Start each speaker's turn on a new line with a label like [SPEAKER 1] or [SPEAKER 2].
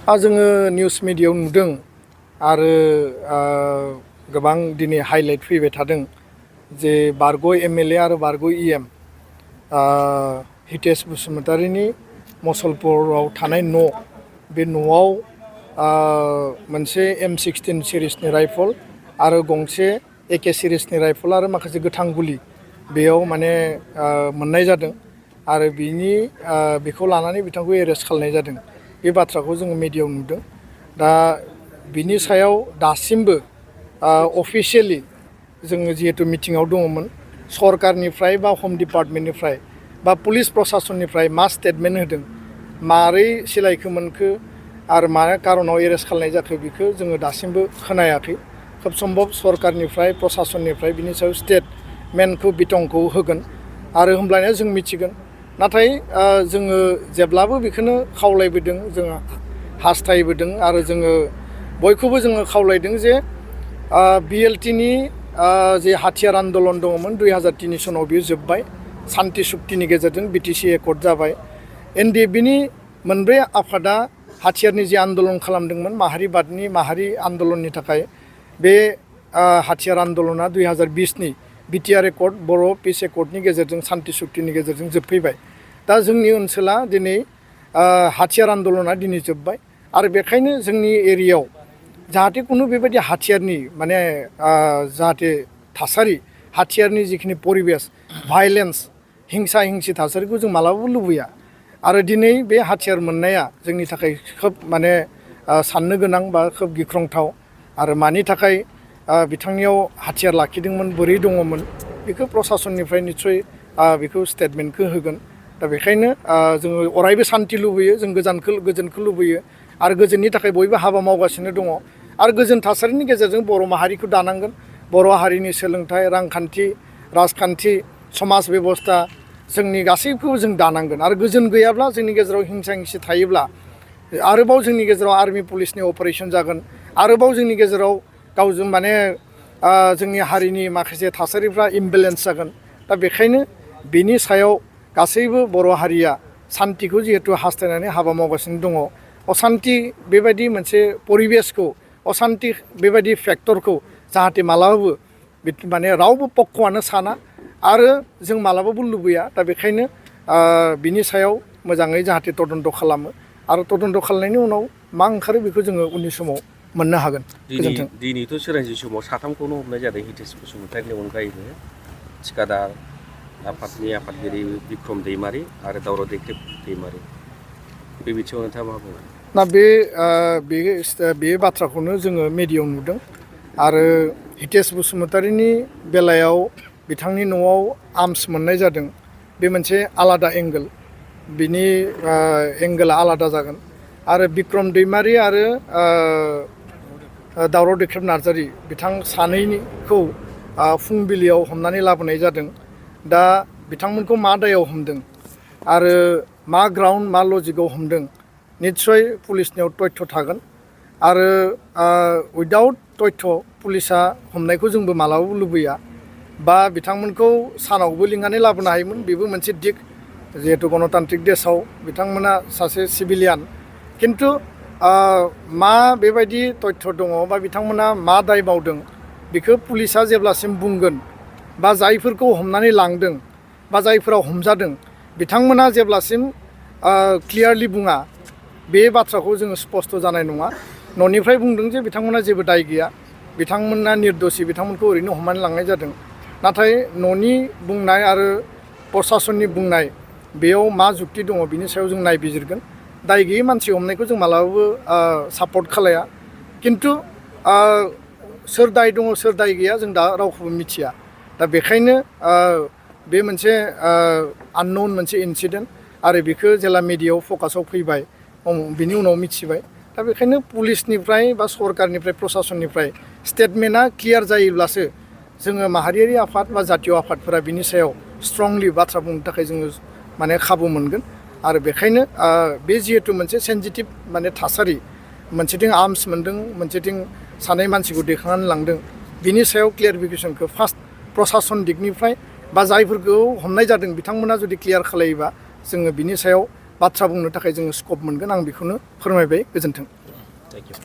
[SPEAKER 1] जोङो निउस मिडियायाव नुदों आरो गोबां दिनै हाइलाइट फैबाय थादों जे बारग' एमएलए आरो बारग' इएम हितेश बसुमतारीनि मसलपुराव थानाय न' बे न'आव मोनसे M16 सिरिसनि राइफल आरो गंसे AK सिरिसनि राइफल आरो माखासे गोथां गुलि बेयाव माने मोननाय जादों आरो बेखौ लानानै बिथांखौ एरेस्ट खालामनाय जादों। बे बाथ्राखौ जोङो मिडियायाव नुदों। दा बिनि सायाव दासिमबो अफिसियेलि जोङो जिहेतु मिटिङाव दङमोन सरकारनिफ्राय बा हम डिपार्टमेन्टनिफ्राय बा पुलिस प्रशासननिफ्राय मा स्टेटमेन्ट होदों मारै सिलायखो मोनखो आरो मा कारनाव एरेस्ट खालामनाय जाखो बेखौ जोङो दासिमबो खोनायाखै। खोब सम्भब सरकारनिफ्राय प्रशासननिफ्राय बिनि सायाव स्टेटमेन्टखौ बिथंखौ होगोन आरो होमब्लाना जों मिथिगोन। नाथाय जोङो जेब्लाबो बेखौनो खावलायबोदों जोङो हास्थायबोदों आरो जोङो बयखौबो जोङो खावलायदों जे BLTनि जे हाथियार आन्दलन दङमोन 2003 सनाव बियो जोब्बाय सान्ति सुक्तिनि गेजेरजों BTC एकर्ड जाबाय। NDFBनि मोनब्रै आफादा हाथियारनि जे आन्दलन खालामदोंमोन माहारिबादनि माहारि आन्दलननि थाखाय बे हाथियार आन्दलना 2020नि BTR एकर्ड बर' पिस एकर्डनि गेजेरजों सान्ति सुक्तिनि गेजेरजों जोबफैबाय। दा जोंनि ओनसोला दिनै हाथियार आन्दलना दिनै जोब्बाय आरो बेखायनो जोंनि एरियायाव जाहाथे खुनु बेबायदि हाथियारनि माने जाहाथे थासारि हाथियारनि जिखिनि परिबेस भायलेन्स हिंसा हिंसि थासारिखौ जों मालाबाबो लुबैया आरो दिनै बे हाथियार मोननाया जोंनि थाखाय खोब माने साननो गोनां बा खोब गिख्रंथाव आरो मानि थाखाय बिथांनियाव हाथियार लाखिदोंमोन बोरै दङमोन बेखौ प्रशासननिफ्राय निस्सय बेखौ स्टेटमेन्टखौ होगोन। दा बेखायनो जोङो अरायबो सान्ति लुबैयो जों गोजोनखौ लुबैयो आरो गोजोननि थाखाय बयबो हाबा मावगासिनो दङ आरो गोजोन थासारिनि गेजेरजों बर' माहारिखौ दानांगोन। बर' हारिनि सोलोंथाइ रांखान्थि राजखान्थि समाज बेबस्था जोंनि गासैखौबो जों दानांगोन आरो गोजोन गैयाब्ला जोंनि गेजेराव हिंसा हिंसि थायोब्ला आरोबाव जोंनि गेजेराव आर्मि पुलिसनि अपारेशन जागोन आरोबाव जोंनि गेजेराव गावजों माने जोंनि हारिनि माखासे थासारिफ्रा इमबेलेन्स जागोन। दा बेखायनो बिनि सायाव गासैबो बर' हारिया सान्तिखौ जिहेतु हास्थायनानै हाबा मावगासिनो दङ असान्ति बेबायदि मोनसे परिबेसखौ असान्ति बेबायदि फेक्टरखौ जाहाथे मालाबाबो माने रावबो पक्षआनो साना आरो जों मालाबाबो लुबैया। दा बेखायनो बिनि सायाव मोजाङै जाहाथे तदन्त खालामो आरो तदन्त खालामनायनि उनाव मा ओंखारो बेखौ जोङो उननि समाव मोननो हागोन। गोजोन्थों।
[SPEAKER 2] दिनैथ' सोरांसि समाव साथामखौनो हमनाय जादों हितेश बसुमतारीनि अनगायैबो थिखादार आफादनि आफादगिरि बिक्रम दैमारि आरो दावराव देख्रेब दैमारि बे बिथिङाव नोंथाङा मा बुङो?
[SPEAKER 1] ना बे बाथ्राखौनो जोङो मिडियायाव नुदों आरो हितेश बसुमतारीनि बेलायाव बिथांनि न'आव आर्म्स मोननाय जादों बे मोनसे आलादा एंगोल बिनि एंगोला आलादा जागोन आरो बिक्रम दैमारि आरो दावराव देख्रेब नार्जारि बिथां सानैनिखौ फुंबिलियाव हमनानै लाबोनाय जादों। दा बिथांमोनखौ मा दायाव हमदों आरो मा ग्राउन्ड मा लजिकआव हमदों निस्सय पुलिसनियाव तथ्य थागोन आरो उइदाउट तथ्य पुलिसा हमनायखौ जोंबो मालाबाबो लुबैया बा बिथांमोनखौ सानावबो लिंनानै लाबोनो हायोमोन बेबो मोनसे दिग जिहेतु गणतान्त्रिक देशआव बिथांमोना सासे सिभिलियान खिन्थु मा बेबायदि तथ्य दङ बा बिथांमोना मा दाय मावदों बेखौ पुलिसा जेब्लासिम बुंगोन बा जायफोरखौ हमनानै लांदों बा जायफोराव हमजादों बिथांमोना जेब्लासिम क्लियारलि बुङा बे बाथ्राखौ जोङो स्पष्ट जानाय नङा। न'निफ्राय बुंदों जे बिथांमोना जेबो दाय गैया बिथांमोना निर्दोषि बिथांमोनखौ ओरैनो हमनानै लांनाय जादों नाथाय न'नि बुंनाय आरो प्रशासननि बुंनाय बेयाव मा जुक्ति दङ बिनि सायाव जों नायबिजिरगोन। दाय गैयै मानसि हमनायखौ जों मालाबाबो सापर्ट खालाया खिन्थु सोर दाय दङ सोर दाय गैया जों दा रावखौबो मिथिया। दा बेखायनो बे मोनसे आननोन मोनसे इनसिडेन्ट आरो बेखौ जेला मिडियायाव फकासाव फैबाय बिनि उनाव मिथिबाय। दा बेखायनो पुलिसनिफ्राय बा सरकारनिफ्राय प्रशासननिफ्राय स्टेटमेन्टआ क्लियार जायोब्लासो जोङो माहारियारि आफाद बा जातीय आफादफोरा बिनि सायाव स्ट्रंलि बाथ्रा बुंनो थाखाय जोङो माने खाबु मोनगोन आरो बेखायनो बे जिहेतु मोनसे सेन्सिटिभ माने थासारि मोनसेथिं आर्म्स मोनदों मोनसेथिं सानै मानसिखौ दैखांनानै लांदों बिनि सायाव क्लियारिफिकेसनखौ फार्स्ट प्रशासन दिगनिफ्राय बा जायफोरखौ हमनाय जादों बिथांमोना जुदि क्लियार खालायोबा जोङो बिनि सायाव बाथ्रा बुंनो थाखाय जोङो स्कप मोनगोन आं बेखौनो फोरमायबाय गोजोन्थों।
[SPEAKER 2] Thank you.